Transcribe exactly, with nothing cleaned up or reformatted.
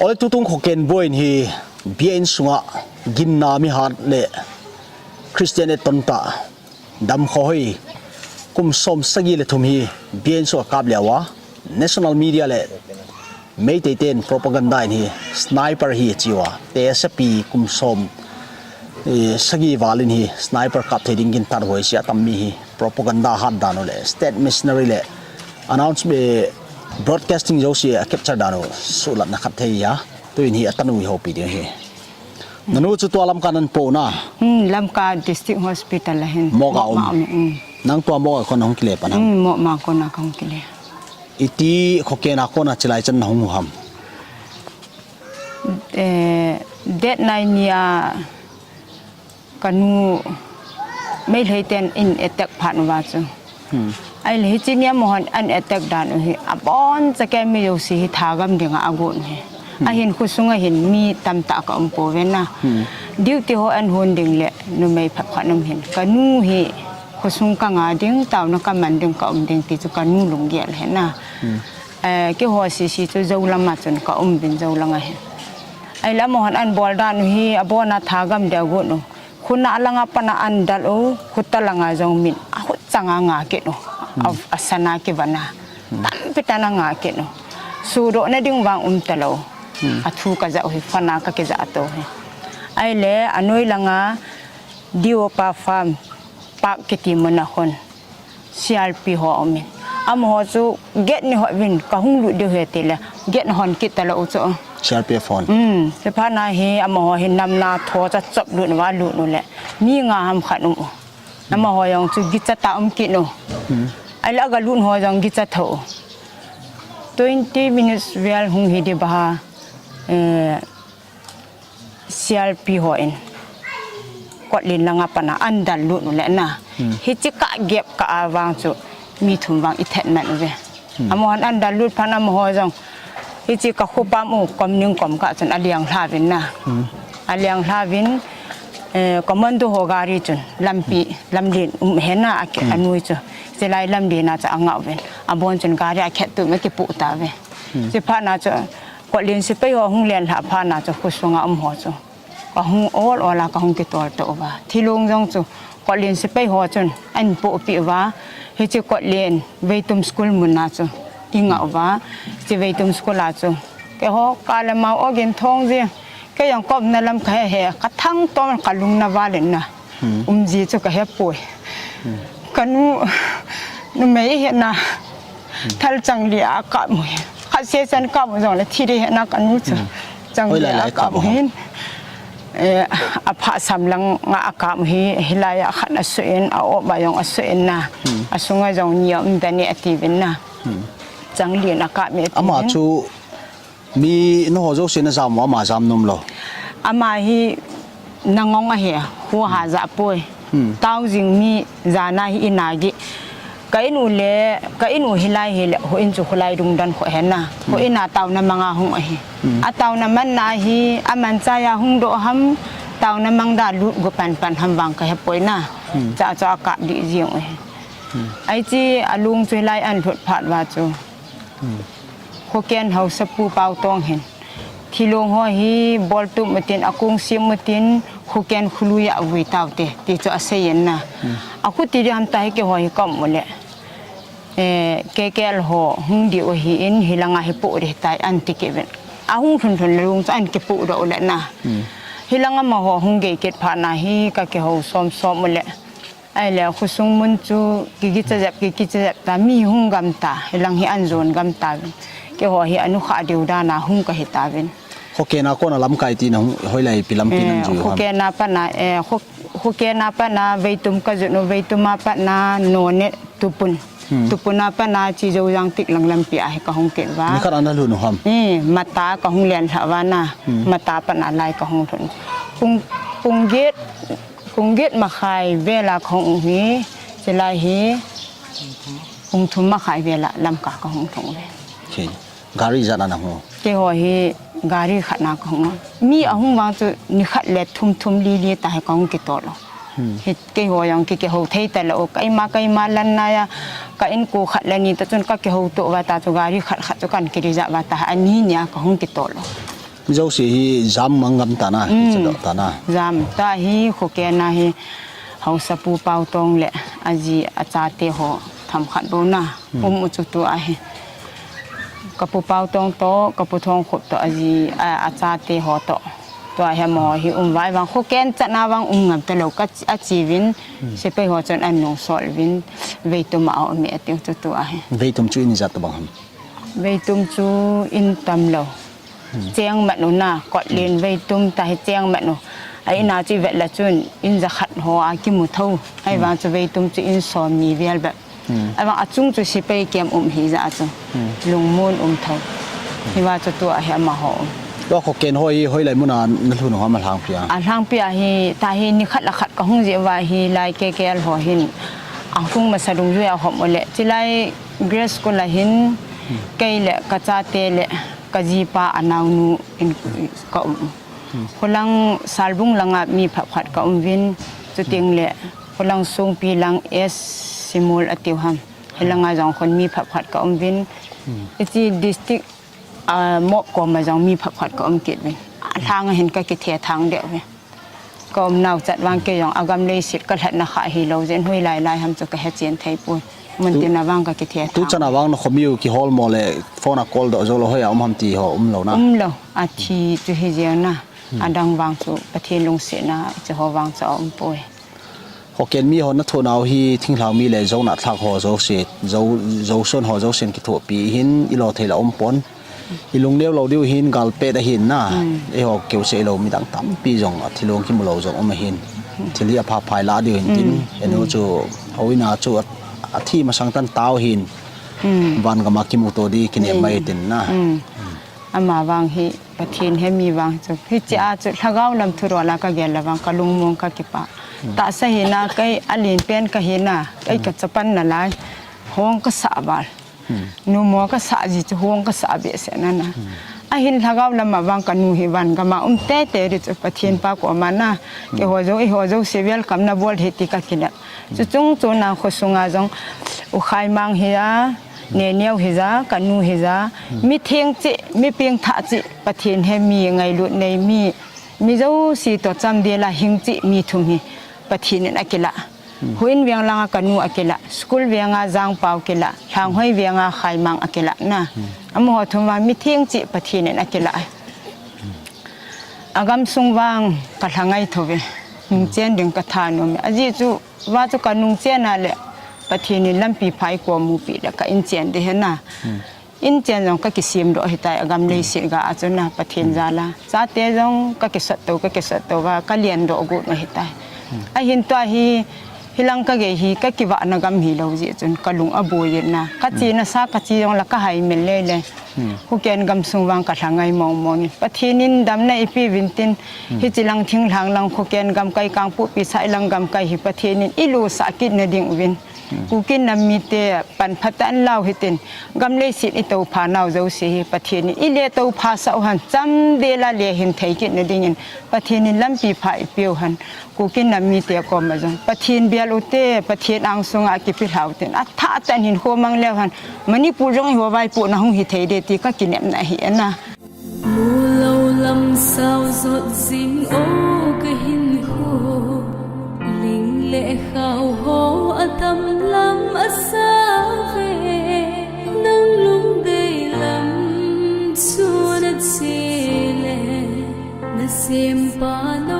Ole tutung Khoken Boy in hi biain sunga ginna mihat le Christian e tonta damkhoh hoi kum som sagi le thum hi biain sunga kap leuva national media le Meitei ten propaganda in hi sniper hi chiuva te sapi kum som, eh, sagi val in hi sniper kap thei ding gintat hoi sia tam mi hi propaganda hat dan u le state machinery le announce be broadcasting jouse a capture dan u suhlatna khat thei a. Tuin hi atanu i hopi ding hi. Nanu chu tua Lamka nan po na. Hmm, Lamka District Hospital a hin. Moga um. Moga um, hmm. Nang tua Moga kon hung kile pan ham. Hmm, Moga kon a hung kile. Iti Khoken a kon a chilai chan na hung ham. Eh, date nine ni a kanu Meitei ten in attack phat uva chu. Hmm. Ahile hiche ni a mohon an attack dan u hi abon chake mi jouse hi thagam dinga agon u hi. Hmm. Ahin khosung a hin mi tamtah ka um pouve na. Hmm. Duty ho an hon ding le numei phabep khat um hin. Kanu hi khosung ka nga ding, taona ka man ding, ka um ding ti chu kanu lunggel hi na. Hmm. Eh, keiho sese chu Jou lam a chun ka um uvin Jou lang a hi. Ahile amahon an bol dan u hi abon a thagam ding agon u. Khut na lang a pat a an dal u, khut ta lang a jong min, akhut chang a nga kit u. A, hmm, asan a kivon a. Hmm. Tampi tah in a nga kit u. Sudoh na ding vang um talou. Hmm. Athu ka ja u hi, fan a ka kija to hi. Ahile, anoi lang a, Diopa Farm, Park kiti mun a khun. C R P ho um in. Amaho chu gate nei hon uvin ka hung lut diu ahi tile. Gate nei hon kit talou chu. C R P F hon. Hmm. Chuphat na hi amaho hi nam na tho cha chop lut uva lut u le. Mi nga ham khat um u. Amaho jong chu gicha tah um kit u. Hmm. Ahile aga lut ho jong gicha tho u. Twenty minutes vel hung hi di ba ha. Eh, C R P hon kotlen lang a pat a an dal lut u le na. Hmm. Hiche kah gap kah a vang chu mi thum vang i thet man uve. Hmm. Amahon an dal lut phat a amaho jong hiche ka khopam u kom ning kom kah chun aleng lha uvin na. Hmm. Aleng lha uvin, eh, commando ho gari chun lampi, hmm, lamlen um hi na a ki, hmm, anoi chu. Chulai lamlen a chu anga uvin. Abon chun gari a khet tum a kipoh tauve. Hmm. Chuphat na chu Kotlen sepai ho hung len lhah phat na chu khosung a um ho chu ka hung ol ol a ka hung kitol to uva. Thilong jong chu kotlen sepai ho chun an pohpeh uva. Hiche kotlen Veitum School mun a chu i nga uva. Hiche Veitum School a chu keiho ka le mau ogin thong jing. Kei jong ka umna lam ka he he, ka thangtom ka lung na val in na. Hmm. Um ji chu ka he poi. Hmm. Ka nu, numei hi na. Hmm. Thal chang li a kap u hi. Khat se chan kap u jong le thi di hi na ka nu chu. Hmm. Chang li a kap u hin. Eh, a pha sam lang nga a kap u hi, hilai a khat a su in, a op a jong a su in na. Hmm. A sunga jong ni um da ni a ti vin na. Hmm. Chang li na kap mi a ti vin. Ama chu Mi nangho jouse na jam u, ama jam nom lou. Ama hi nangong ahi, huoha ja poi. Hmm. Tao jing mi jana hi in a gi. Ka in u le, ka in u hilai hile, houin chu kholai dung dan kho hen na. Hmm. Houin a taona mang a hung ahi. Hmm. A taona man na hi, aman chai a hung doh ham, taona mang da lut gu pan pan ham vang ka he poi na. Hmm. Cha cha ka di jing u ahi. Hmm. Ai chi a lung chu hilai an lhut phat uva chu. Hmm. Khoken Haosapu Pautong hin. Thilong ho hi boltup mutin, akong sim mutin, Khoken kholui a vui tau te, ti chu asei in na. Hmm. Akhuti di ham ta hi keiho hi ka um u le. Eh, K K L ho, hung di u hi in, hilanga hi po di tai an ti kei vin. Ahung lhun lhun le lung chu an kipo doh u le na. Hmm. Hilanga amaho hung gei kit phat na hi ka kihou som som u le. Ahile, khosung mun chu, ki, kicha jep, ki, kicha jep ta, mi hung gam ta, hilang hi an jon gam ta vin. Keiho hi anu kha diu dan a hung ka hi ta vin. Khoken a kon a lamkai ti na hung, hoilai pi lampi nan ju ham. Eh, Khoken a pat na, eh, Kho-, Khoken a pat na, Veitum ka jun u, Veitum a pat na, Noney, Tupun. Hmm. Tupun a pat na, chi Joujang tik lang lampi a hi ka hung kit uva. Ni khat a na lhun u ham. Eh, Mata ka hung len lha uva na, hmm, Mata a pat na lai ka hung lhun. Pung, pung get, Pung get makhai vel a ka hung u hi, chulai hi, pung thum makhai vel a Lamka ka hung lhung uve. Okay. Gari ijat a na hung u? Keiho hi gari khat na ka hung u. Mi ahung vang chu ni khat le thum thum li li ta hi ka hung kitol u. Hmm. Hi keiho jong ki, kihou thei talou. Keima, keima lan na a, ka inko khat le ni ta chun ka kihou to uva ta chu gari khat khat chu kan kiri ja uva ta, ani ni a ka hung kitol u. Jouse hi jam mang ngam tana, mm, kichado tana. Jam ta hi, Khokena hi, Haosapu Pautong le aji achate ho themkhat bou na, mm, um u chu tua hi. Kapu Pautong to, Kapu Thongkhup to, aji, a, achate ho to. Tua hi amaho hi um vai vang, Khoken chatna vang um ngam talou, ka chi, achi uvin, mm, sepai ho chun anung sol uvin, Veitum a um e tiu chu tua hi. Veitum chu in ijat tabang ham? Veitum chu in tamlou. Hmm. Cheng mat u na, kot len, hmm, Veitum ta hi cheng mat u. A in a chu ivet le chun, in jakhat ho a kimu tho. Ahivang, hmm, chu Veitum chu in somni vel bep. Hmm. Ahivang achung chu sepai camp um hijeh a chu. Hmm. Lungmon um tho. Hiva chu tua hi amaho um. Tua Khoken ho hi hoilai mun a nalhun u ham, alhangpi a? Alhangpi a hi, ta hi nikhat le khat kahung jeh uva hi lai K K L ho hin. Ahung masa dungjui a hom u le. Chilai Grace School a hin, hmm, kei le kachate le kajipa anaonu in ka um. Hmm. Khulang Salbung langa mi phabep khat ka um uvin, chuteng le khulang Songpi lang S Simol atiu ham. Hilanga jong khun mi phabep khat ka um uvin. Hmm. Hiche district, ah, Mop koma jong mi phabep khat ka um kit uvin. Alhang a hin ka kithethang deh uvin. Ka umnau chat vang kei jong agam leiset ka lhatna kha hilou jeh in hoilai lai ham chu ka hechen thei poi. Mun tin a vang ka kithethang. Tu chan a vang na khomi u kiholmo le phone a call doh jou lou, hoiya um ham ti ho umlou na? Umlou. Athi chu hi jeng na. Hmm. Adang vang chu Pathen lungsetna chu ho vang chu aum poi. Khoken mi ho nathoh nau hi thinglhang mi le Zo natlhak ho jouse, Zo, Zo son ho jousen kithopi hin ilo thei la um pon. Ilung neo lou diu hin gal pet ahin na. Hmm. Eiho keu se ilou midang tampi jong athilong kimu lou jong um ahin. Hmm. Thil hi apha phai la diu hin tin. Hmm. Enu chu, houin a chu a, athi masang tan tao hin. Hmm. Van gam a kimuto di kinem mai tin na. Hmm. Ama vang hi Pathen he mi vang chu. Hiche a chu lhagao lam thurol a ka gel le vang ka lungmong ka kipah. Hmm. Tahsa hina kei alen pen ka hina, kei ka, hmm, chapan nalai. Hong ka sah val. Hmm. Numo ka sah ji chu hong ka sah behseh na na. Hmm. Ahin lhagao lam a vang ka nu hi van gam a um tete di chu Pathen pa koma na. Hmm. Keiho jou, eiho jouse welcome na bol hi ti ka kinep. Hmm. Chuchung chun a khosunga jong U Khaimang hi a, Neneo hi ja, ka nu hi ja, hmm, mi theng cheh, mi pengthah cheh, Pathen he mi ngailut nei mi, mi jouse toh chamdel a hing cheh mi thum hi Pathen in akilah. Hmm. Houin veng langa ka nu akilah, school venga Jangpao kilah, Lhanghoi venga Khaimang akilah na. Hmm. Amaho thum vang mi theng cheh Pathen in akilah. Hmm. Agamsung vang ka lhangai thou ve. Nungchen ding ka thanom e. Ajeh chu, va chu ka nungchen a le Pathen in lampi pha eikomu pi le ka inchen ding ahi na. Hmm. Inchen jong ka kisemdoh ahitai, agam, hmm, leiset ga a chu na Pathen, hmm, jal a. Chate jong ka kisot tou, ka kisot tou va, ka lendoh got u ahitai. Hmm. Ahin tua hi, hilang ka gei hi, ka kivahna gam hilou jeh chun, ka lung aboi in na. Ka, hmm, chena sa ka che jong le ka haimil lele. Hmm. Khoken gamsung vang ka lhangai mong mong in. Pathen in damna eipeh uvin tin, hmm, hiche lang thinglhang lang Khoken gamkai Kangpokpi sailang gamkai hi Pathen in ilosah kit na ding uvin. Hmm. Kuki nam mite pan phatah in lau hitin, gam leiset itoupha nau jouse hi Pathen in ile toupha sah u hen, chamdel a le hin thei kit na dingin Pathen in lampi pha eipeh u hen. Kuki nam mite koma jong Pathen bel u te, Pathen angsunga kipelhau tin, athah tah in hinkho mang leu hen, Manipur jong eiho vaipohna hung hithei ding ti ka kinepna ahi e na. Mulou lam sao jot jing o ka hinkho, ling le khao ho atam lam asa ve, nang lungdei lam chu na che le, na sempa na